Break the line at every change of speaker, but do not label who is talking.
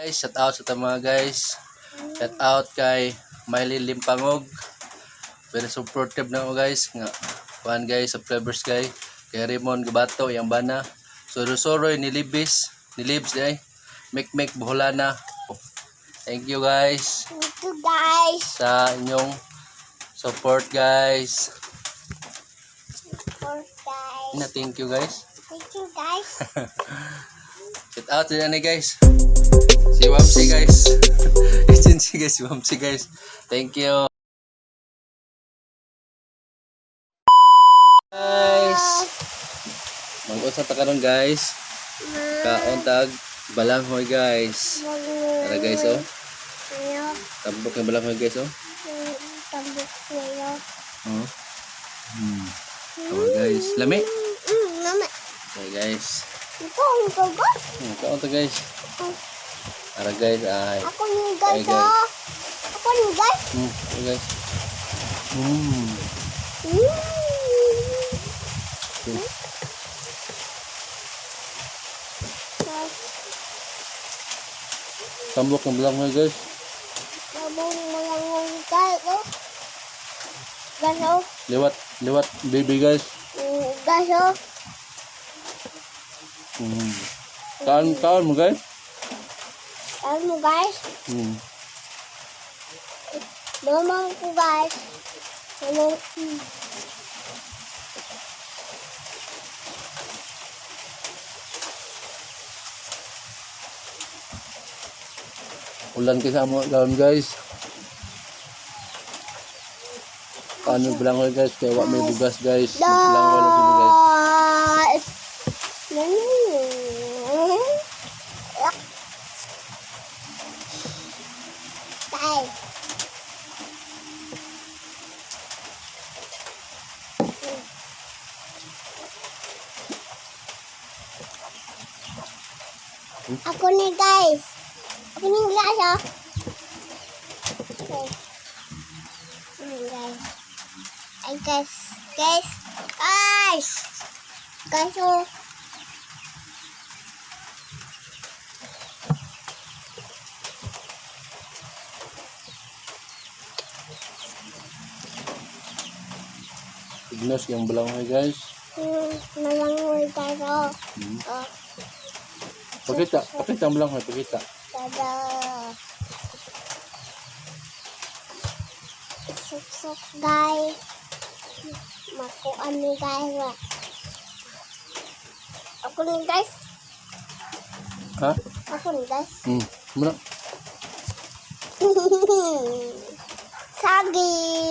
Guys, shout out sa mga guys. Shout out kay Miley Limpangog. Very supportive na ako, guys. Nga, kuan guys, subscribers guys. Kay Raymond Gabato, yang bana. Suro-soroy ni Libis, ni Libs day. Mek Mek Boholana. Thank you, guys,
Thank you, guys.
sa inyong support, guys.
For guys.
Na thank you, guys.
Thank you, guys.
Shout out din ani, guys. Si Wamsi, guys. Agency guys, si Wamsi, guys. Thank you. Guys. Mag-usa ta karon, guys. Kaon tag balanghoy, guys. Tara, guys, oh. Tambok yung balanghoy, guys, oh.
Tambok ngayo.
Oh. Oh, guys. Lami.
Mama.
Okay, guys.
Ito ang gago.
Kaon ta, guys. Tara, guys, ay.
Ako ni guys,
Ay, guys.
oh. Ako ni guys.
Okay, guys. Okay. Tambok yung balanghoy, guys.
Mabong malangon guys, oh. Guys, oh.
Liwat, liwat, baby, guys.
Guys, oh.
Kaon, kaon mo, guys.
Alam mo, guys. Mamang ko, guys. Mamang.
Ulan kay sa amo kaon, guys. Kaon yung balanghoy, guys, kaya wa may bugas, guys. Magbalanghoy lang sila, guys.
Guys. Tay. Ako ni guys. Ako ni guys, oh. Okay. Guys. Ay, guys. Guys. Guys. Guys, oh.
Ignos yung balanghoy, guys.
Malangoy guys, oh. Oh,
Pakita, pakita ang balanghoy, pakita.
Tada. Suksok, guys. Makuan ni guys, ah. Ako ni guys.
Ha?
Ako ni guys.
Muna.
Saging.